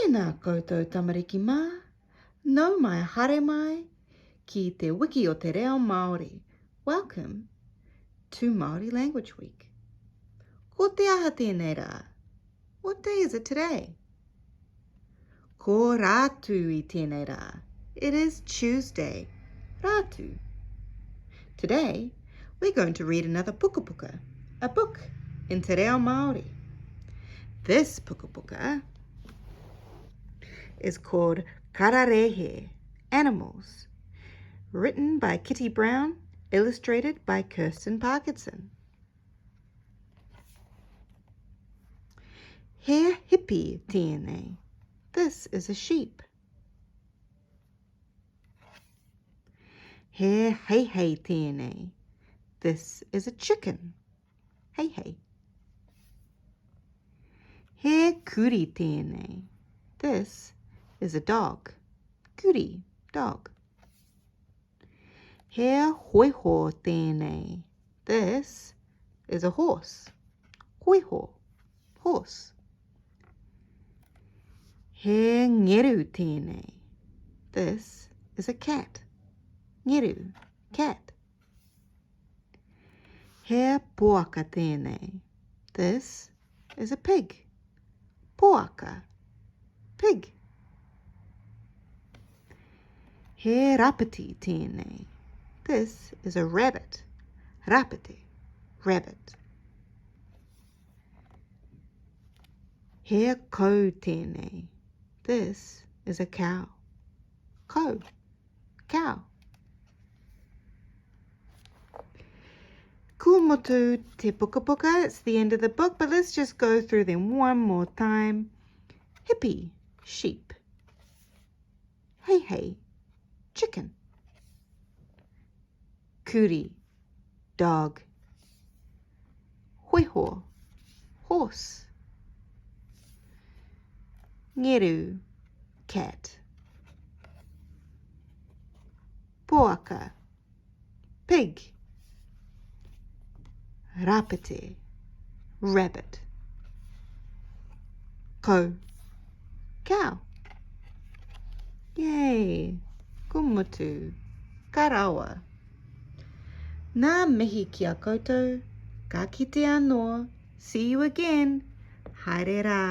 Tēnā koutou tamariki mā, nau mai haere mai ki te Wiki o te Reo Māori. Welcome to Māori Language Week. Ko te aha tēnei rā? What day is it today? Ko Rātū i tēnei rā. It is Tuesday. Rātū. Today, we're going to read another pukapuka, a book in te reo Māori. This pukapuka is called Kararehe, Animals, written by Kitty Brown, illustrated by Kirsten Parkinson. He hipi tēnei. This is a sheep. He heihei tēnei. This is a chicken. Heihei. He kuri tēnei. This is a dog. Kuri, dog. He hoiho tēnei. This is a horse. Hoiho, horse. He ngeru tēnei. This is a cat. Ngeru, cat. He poaka tēnei. This is a pig. Poaka, pig. He rapiti tēnei. This is a rabbit. Rapiti, rabbit. He kau tēnei. This is a cow. Kau, cow. Ko mutu te pukapuka, it's the end of the book, but let's just go through them one more time. Hippie, sheep. Hey, hey, chicken. Kuri, dog. Hoiho, horse. Ngeru, cat. Poaka, pig. Rapete, rabbit. Ko, cow. Yay! Ko mutu, ka rawa. Nā mihi ki a koutou, ka kite anō, see you again, haere rā.